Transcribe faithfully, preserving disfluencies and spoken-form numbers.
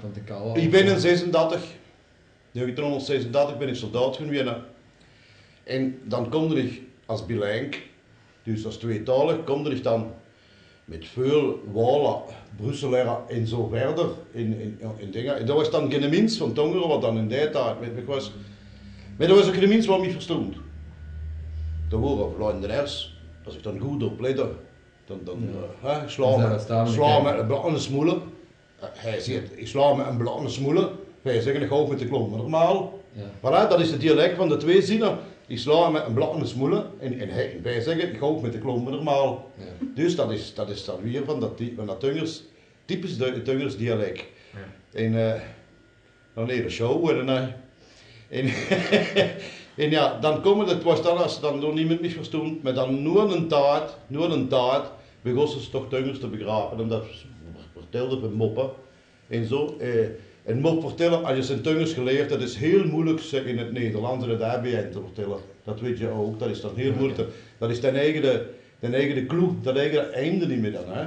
Van de Kouwe. Ich bin in zesendertig, negentienhóngerdzesendertig bin ich soldaat gaon weëne. En dan kómde ich as bilingue, dus as tweetalig, kómde ich dan mit väöl Waole, Brusselaere en zo wiejer in, in, in dinger. En dao waas dan geine mins van Tongere wat dan in dae tied mit mich waas. Mer dao waas ouch geine mins wat mich verstoond. Dao wore Hollanderes, as ich dan good oplette, dan, dan, eh, hè, slaon mit, slaon mit 'ne blak in de smoele. Eh, hae zeet, ich slaon mit 'ne blak in de smoele. Wae zègke, ich houw mit de klomp van de maal. Voilà, dat is 't dialek van de twee zinne. Ich slaon mit 'ne blak in de smoele. En, en hae, en wae zègke, ich houw mit de klomp van de maal. Dus dat is, dat is dan weer van dat, van dat Tungers, typisch Tungers dialek. En, eh, nog 'n hele show, hè, daonao. En, en jao, dan kómme de, 't waas dan, as ze dan door niemes mich verstoond, mer dan noe 'ne taad, noe 'ne taad, begós ze toch Tungers te begrape, en dat vertèlde van moppe en zo. Eh, en mop vertèlle, as se 't in Tungers geleerd, dat is hiel meujelik ze in 't Nederlands en 't A B N te vertèlle. Dat wits se ouch, dat is dan hiel meujelik. Dat is dien eige, dien eige clou, dien eige einde neet mee dan, hè.